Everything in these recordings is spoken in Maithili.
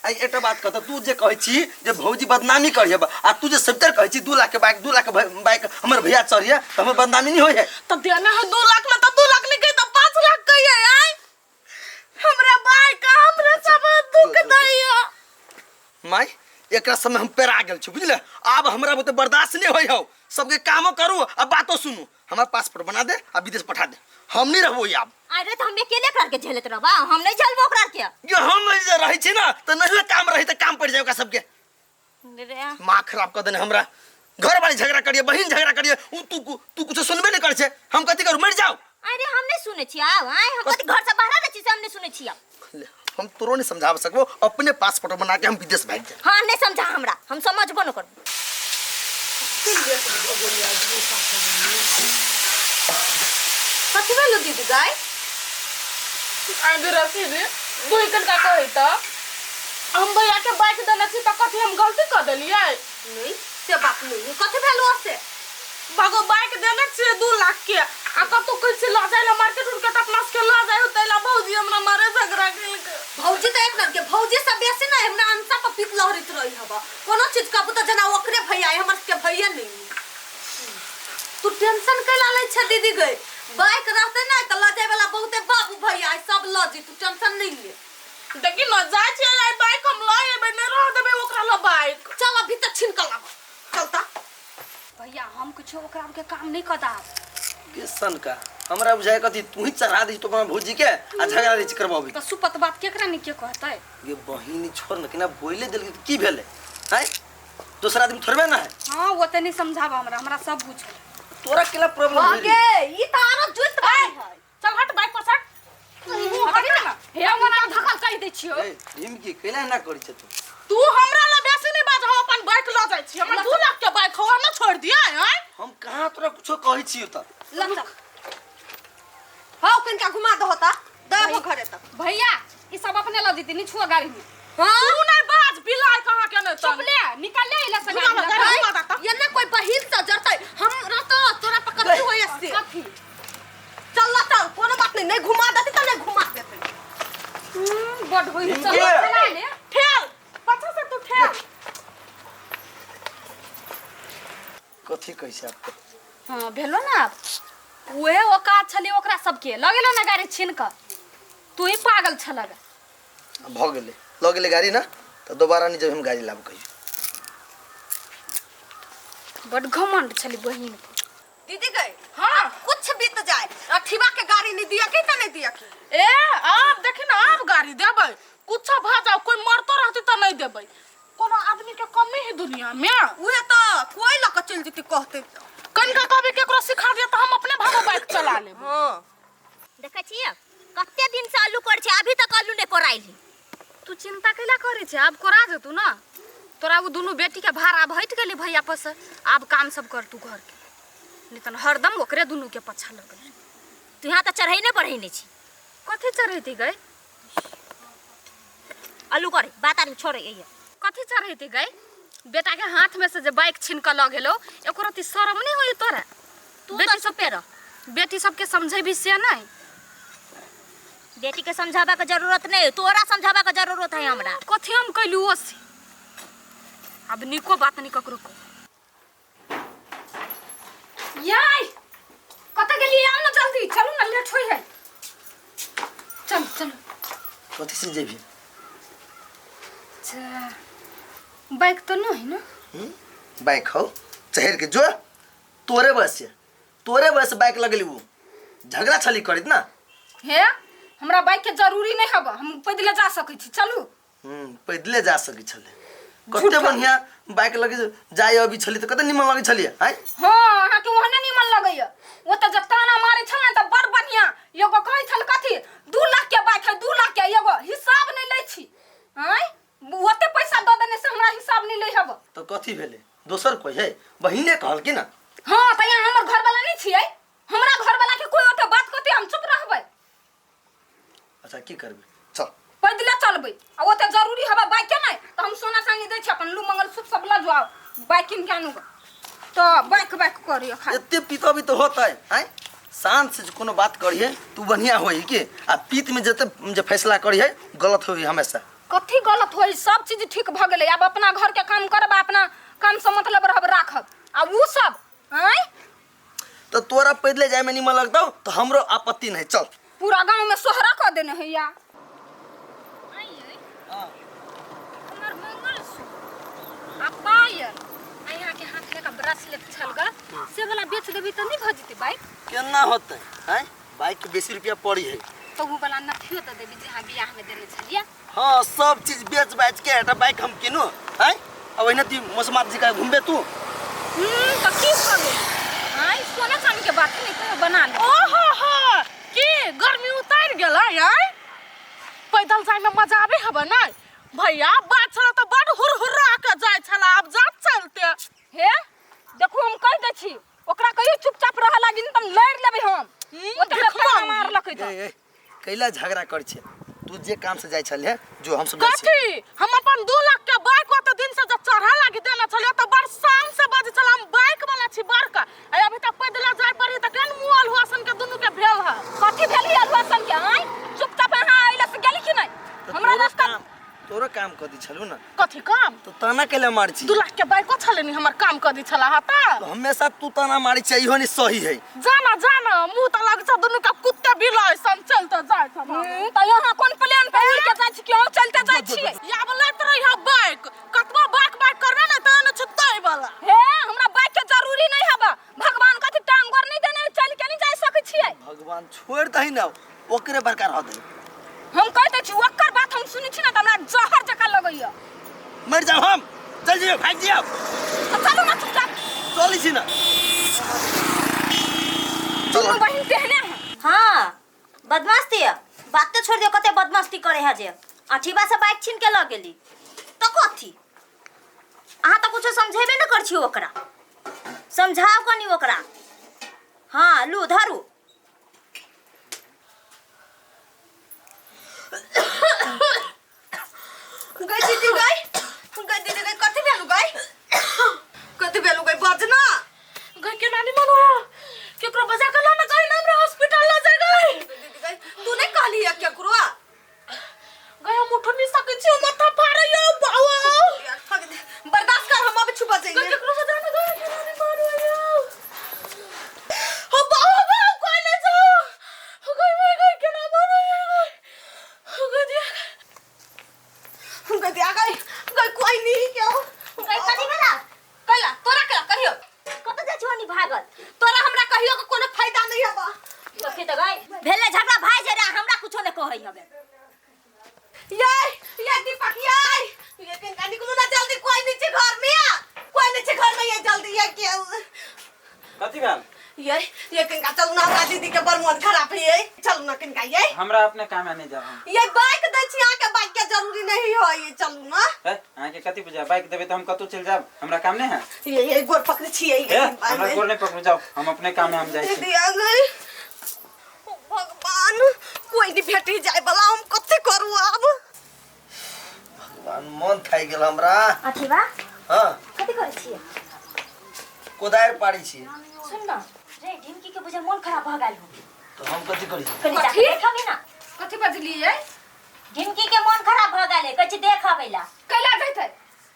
आ एकटा बात कहत तू जे कहै छी जे भौजी बदनामी करिए आ तू जे सबतर कहै छी 2 लाख के बाइक 2 लाख के बाइक हमर भैया चढ़िए त हमर बदनामी नहीं होय है। त देना है 2 लाख में त 2 लाख नहीं कही त 5 लाख कहिए। आय हमरा बाइक हमरा सब दुख दैया। माय एकरा समय हम पेरा गेल छी बुझले, आब हमरा बुते बर्दाश्त नहीं होय हौ। सबके कामो करू आ बातो सुनू। हमरा पासपोर्ट बना दे आ विदेश पठा दे, हम नहीं रहबो आब। अरे तो हम अकेले एकरा के झेलत रहबा, हम नहीं झेलबो ओकरा के। ये हम जे रहै छी ना त नहीं काम रही त काम पड़ जाए ओकरा सबके। रे। माँ खराब कर देने हमरा। घर वाली झगड़ा करिए, बहिन झगड़ा करिए, उ तू तू कुछ सुनबे नहीं करे छे। हम कथी करू, मर जाओ। अरे हम नहीं सुने छी आब, आय हम कथी घर से बाहर रहै छी से हम नहीं सुने छी आब। ले, हम तोरो नहीं समझा सकबो, अपने पासपोर्ट बना के हम विदेश भाग जाए। हां नहीं समझा हमरा, हम समझबो न करबो। कथी भेलो दीदी गाय? आगे रसी रे दुई कनका कहै त हम भैया के बाइक देने छी त कथी हम गलती कर देलियै? नहीं से बात नहीं, कथी भेलो से? भगो बाइक देने छियै 2 लाख के आ कतौ कहै छियै लऽ जाय ला मार्केट उर्केट अपना सबके लऽ जाय होतै ला भौजी हमरा मारे झगड़ा केलकै। भौजी त एक नंबर के, भौजी से बेसी ना हमरा अंसा पर पीत लहरित रही हबा। कोनो चीज कहबू त जना ओकरे भैया है, हमर सबके भैया नहीं। तू टेंशन कैला लै छै दीदी गई? बाइक रहते ना त लऽ जाय वाला बहुते बाबू भैया है, सब लऽ जी, तू टेंशन नहीं ले। देखी न जाय छियै आइ बाइक हम लऽ एबै, नहीं रह देबै ओकरा लऽ बाइक। चल अभी तक छीन के लाब, चलता। भैया हम कुछो ओकरा के काम नहीं कर दाब। किसन का हमरा बुझाय कथी तू ही चढ़ा दी तो अपना भौजी के आ झगड़ा दी करबाबी। त सुपत बात केकरा नहीं के कहतै? ये बहिन छोड़ न केना बोले देल की भेलै? हैं दोसर आदमी थोड़बे ना है। हां वो त नहीं समझाबा हमरा, हमरा सब बुझल। तोरा केला प्रॉब्लम हाँ भेलै? गे, ई त आरो जुत बानी है। चल हट बाइक पर चढ़। तू हट ना, हे हमरा धकल कहि दै छियो। ए भीम की केला ना करी छ तू? तू हमरा ला बेसी नहीं बाज, हम अपन बाइक ल जाय छी। हमरा 2 लाख के बाइक हो ना छोड़ दिया हैं। हम कहां तोरा कुछो कहै छियो त? ल चल। हां कनका घुमा दहो त, दहो घरे तक। भैया ई सब अपने ल जेती, नहीं छुआ गाड़ी में। हां तू नहीं बाज बिलाय कहां के नहीं चुप ले, निकल ले इला से घुमा गाड़ी दे, में। घुमा दे त। ये ना कोई बहिन से जरतै, हम रहतो तोरा पर कथी होय से? कथी? चल ल चल, कोनो बात नहीं, नहीं घुमा देती त नहीं घुमा देती। बड होई हिमके। चल चला ले। ठेल पछा से तू ठेल। कथी कहै छै आपको? हां भेलो ना आब। उहे औकात छली ओकरा सबके, लगेलो ना गाड़ी छीन क। तू ही पागल छलग। भ गेलै, ल गेलै गाड़ी ना त दोबारा नहीं जब हम गाड़ी लाब कहियो। बड घमंड छली बहिन के। दीदी गए हां कुछ बीत जाए अठीवा के गाड़ी नहीं दिया के त नहीं दिया के। ए आब देखी ना आब गाड़ी देबै, कुछ भ जाओ कोई मरतो रहती त नहीं देबै। कोनो आदमी के कमी है दुनिया में। उहे त कोई ल के चल जती कहते। कनिका कहबे केकरो सिखा दिया त हम अपने भागो बाइक चला लेब। हां देखै छियै कते दिन से आलू कर छै, अभी तक आलू नहीं कोराइल है। तू चिंता कैला करै छै, आब कोरा जेतू ना। तोरा वो दुनू बेटी के भार आब हटि गेलै भैया पर से, आब काम सब कर तू घर के, नहीं तन हरदम ओकरे दुनू के पछा लगल। तू यहाँ त चढ़ैने बढ़ैने छी। कथी चढ़ैती गई? आलू करे बात आदमी छोड़े ये। कथी चढ़ैती गई? बेटा के हाथ में से जे बाइक छीन के ल गेलो, एको रत्ती शरम नहीं होई तोरा? तू बेटी तो चुपे रह। बेटी सबके समझेबी से नहीं? बेटी के समझाबा के जरूरत नहीं, तोरा समझाबा के जरूरत है हमरा। कथी हम कैलू ओ से? अब निको बात नहीं ककरो को। याय कत गेली? आउ ना जल्दी, चलू ना लेट होई है। चल चल। कथी से जेबी? अच्छा बाइक तो नहीं है ना? बाइक हो चढ़ के जो तोरे बस से, तोरे बस बाइक लगली वो झगड़ा छली करित ना। हे हमरा बाइक के जरूरी नहीं हब, हम पैदले जा सकै छी। चलू। पैदले जा सकै छले। कते बढ़िया बाइक लगे जाय अभी छली त कते निमन लगे छली आय। हां अहाँ के ओहने निमन लगैया। ओ त जे ताना मारे छल ना त बड़ बढ़िया। एगो कहै छल कथी 2 लाख के बाइक है, 2 लाख के, एगो हिसाब नहीं लै छी। आय ओते पैसा दऽ देने से हमरा हिसाब नहीं लै हब। त कथी भेलै? दोसर कोई है बहिने कहल की ना? हां त यहाँ हमर घर वाला नहीं छियै, हमरा घर वाला के कोई ओते बात कहते हम चुप रहबै। अच्छा की करबै? चल पैदले चलबै आ ओते जरूरी हवा बाइक के नहीं त हम सोना चांदी दै छी अपन लू मंगलसूत्र सब ल जाओ, बाइक किन के आनू त बाइक बाइक करियो खाली। एते पीतबी त होतै आय, शांत से कोनो बात करिहे तू बढ़िया होई के, आ पीत में जते जे फैसला करिहे गलत होई हमेशा। कथी गलत होई? सब चीज ठीक भऽ गेलै। आब अपना घरके काम करब आ अपना कामसँ मतलब रहब राखब आ उ सब आँय। तो तोरा पैदले जाय में निमन लगतौ तो हमरो आपत्ति नहीं। चल पूरा गांव में सोहरा कऽ देने हैया। हमर मंगलसूत्र आ पायल आ यहाँ के हाथ लेके ब्रेसलेट छल ग, से वाला बेच देबी तऽ नहीं भऽ जेतै बाइक? केना होतै हैं? बाइक के बेसी रुपया पड़ी है। तो उ वाला नथियो दऽ देबी जे अहाँ बियाह में देने छलियै। हाँ सब चीज बेच बाच के एकटा बाइक हम किनू हैं? आ ओहिना ती मसमात जी का घूमबे तू। तऽ की भऽ गेल? आँय सोना चानी के बात नहीं कहियो बना ले। ओहो हो की गर्मी उतर गेलै आय? पैदल जाय में मजा आबे हबे नै भैया? बात छला तऽ बड हुरहुरा के जाय छला, आब जात चलते। हे देखू हम कहि दै छी ओकरा कहियो चुपचाप रह लागी न त लड़ि लेबै हम। ओते देखबो ताना हम। मारलकै तऽ। ए, ए, कैला झगड़ा कर छे तू? जे काम से जाय छले जो हम सब जाइ छियै। कथी हम अपन 2 लाख के बाइक ओते दिन से जब चढ़ा लागी देने छलियै तऽ बड़ शान से बजै छल हम बाइक वाला छी बड़का, आ अभी तक पैदले जाय पड़ी तऽ केहन मुँह अलहुआ सन के दुनू के भेल है। कथी भेल ई अलहुआ सन के? आँय चुपचाप अहाँ अइला से गेली कि नहि? तऽ हमरा तोरो रास्ता काम तोरो काम कऽ दी छलू ना। कथी काम? तो ताना कैला मार छी? 2 लाख के बाइको छलै नि हमर काम कऽ दी छला हा तऽ। तो हमेशा तू ताना मारी छै, इहो नहीं सही है। जाना जाना मुँह तऽ लग छै दुनू के कुत्ते बिलाय सन चलते जाय छै। तऽ यहाँ कोन प्लेन पे उड़ के जाइ छी कि अहूँ चलते जाइ छियै? आब लैत रही हा बाइक, कतबो बाइक बाइक करबे ने तऽ ने छुतै वाला। हे हमरा बाइक के जरूरी नहीं हबा, भगवान कथी टांग गोर नहीं देने चल के नहीं जा सकै छियै। भगवान छोड़ दही ना ओकरे बड़का रह दही। हम कहि दै छी ओकर बात हम सुनै छी ना तऽ हमरा जहर जकाँ लगैया। मर जाओ हम, चल जियो भाग जियो। तऽ चलू ना चुपचाप। चलै छी ना। दुनू बहिन तेहने है। हाँ बदमाश थी बात तो छोड़ दियो, कते बदमाशी करे है जे अठीबा से बाइक छीन के ल गेली तो कथी? अहाँ तो कुछो समझेबे न कर छी ओकरा, समझाओ कनी ओकरा। हाँ लू धरू। गई दीदी गई, गई दीदी गई, कथी भेलु गई? कथी भेलु गई बज ना। गई के नानी मन हो केकरो बजा के ला ना गई ना हमरा हॉस्पिटल ला जाय गई। दीदी गई तू नहीं कहली है केकरो? गई हम उठ नहीं सकै छी, माथा फाड़ैयो बाबा। बर्दाश्त कर हम अब छुपा गई जाइए। केकरो बजा ना गई के नानी मन हो हो बाबा बाबा कोई ले जाओ। गई गई गई के ना मन हो गई हो गई दिया गई दिया गई गई कोई नहीं क्यों गई कथी भेला? कैला तोरा कैला कहियो कतऽ जाइ छौ नी भागल? तोरा हमरा कहियो के कोनो फायदा नहीं हबा। कथी तऽ गई भेले झगड़ा भाई जे रहा हमरा कुछो ने कहै हबे। ये ये दीपक ये ये किनका निकलू ना जल्दी, कोई नहीं छे घर में, कोई नहीं छे घर में, ये जल्दी ये के कथी भेल? ये किनका चलू ना, हमरा दीदी के बड़ मन खराब है ये चलू ना किनका ये हमरा अपने काम में नहीं जाब हम। ये बाइक दै छी अहाँ के, बाइक के जरूरी नहीं है ये चलू ना। ए अहाँ के कथी बुझा बाइक देबे त हम कतौ चल जाब, हमरा काम नहीं है। ये गोर पकड़े छी ये ए, हमरा गोर नहीं पकड़ू, जाओ हम अपने काम में हम जाइ छी। दीदी आ गई। ओ भगवान कोई नहीं भेटी जाय वाला, हम कथी करू आब? भगवान मन थाकि गेल हमरा। अथीबा हाँ कथी करै छियै? कोदारि पारै छी। सुन न रे ढिमकी के बुझा मन खराब भऽ गेल हो। तो हम कथी करी? कनी जाके देखबी ना। कथी बजलियै? ढिमकी के मन खराब भऽ गेल है, कहै छी देखबै ला। कैला जैतै?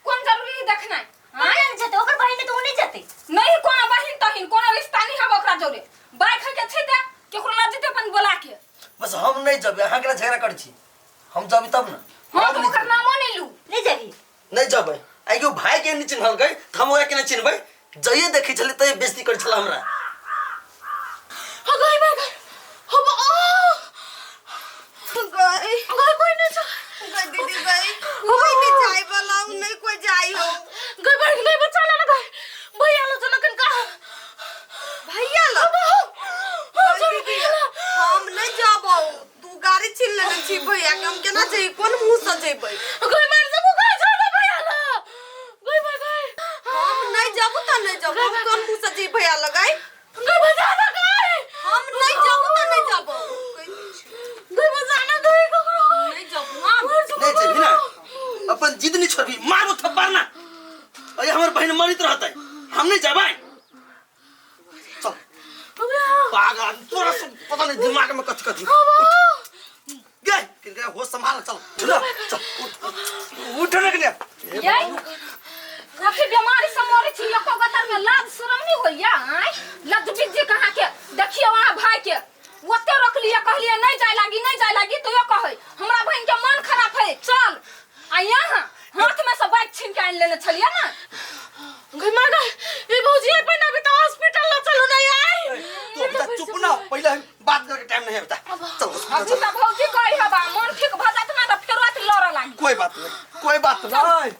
कोन जरूरी है देखनाइ? आँय जेतै ओकर बहिन तऽ ओ नहि जेतै। नहीं कोनो बहिन तहिन कोनो रिश्ता नहीं हब ओकरा जोरे। बाइक है के छै ते केकरो ल जेतै अपन बोला के। बस हम नहीं जबै, अहाँ केना झगड़ा करै छी? हम जबै तब ना। हाँ तऽ ओकर नामो नहीं लू। नहीं जेबी? नहीं जबै। आइ यो भाई के नहीं चिन्हलकै तऽ हम ओकरा केना चिन्हबै? जइए देखै छलै तइए बेइज्जती करै छलै हमरा। हो गई मैं गई हो बा गई गई कोई नहीं जा गई दीदी गई कोई नहीं जाए वाला, नहीं कोई जाए हो। गई भाई नहीं बचा लेना गई भैया लो जना कनका भैया लो दीदी हम नहीं जाबो, तू गाड़ी छीन लेने छी भैया के, हम केना जइबै, कोन मुंह से जइबै? गई मार जबो गई छोड़ दे भैया लो गई भाई गई हम नहीं जाबो त नहीं जाबो, हम कोन मुंह से जइबै भैया लगाई? गई बचा ना गई हम नहीं जाबो त नहीं जाबो, गई बचा ना गई ककरो नहीं जाबो हम नहीं जेबी ना, अपन जिद नहीं छोड़बी, मारो थप्पड़ ना। अरे हमर बहिन मरित रहतै, हम नहीं जबै। चल पागल तोरा सब पता नहीं दिमाग में कथी कथी। गए किनका होश संभाल। चल चल चल, उठ उठ रे कन्या। ये कथी बीमारी से मरे छी? एको गतर में लाज शरम नहीं होइया? आय लज बिज्जी कहाँ के देखियो अहाँ भाई के ओते रोकलिए, कहलिए नहीं जाय लागी, नहीं जाय लागी, तो यो कहै हमरा बहन के मन खराब है, चल। आ यहाँ हाथ में से बाइक छीन के आनि लेने छलिए ना। गई मार गई ये भौजी, ये पहिना अभी तो हॉस्पिटल ल चलू नहीं आई। तू अभी तक चुप ना, पहले हम बात करके टाइम नहीं है बता। चल हॉस्पिटल अभी चल। तो भौजी कही हबा मन ठीक भ जात ना त फेरो अथी लड़ऽ लागी। कोई बात नहीं, कोई बात नहीं।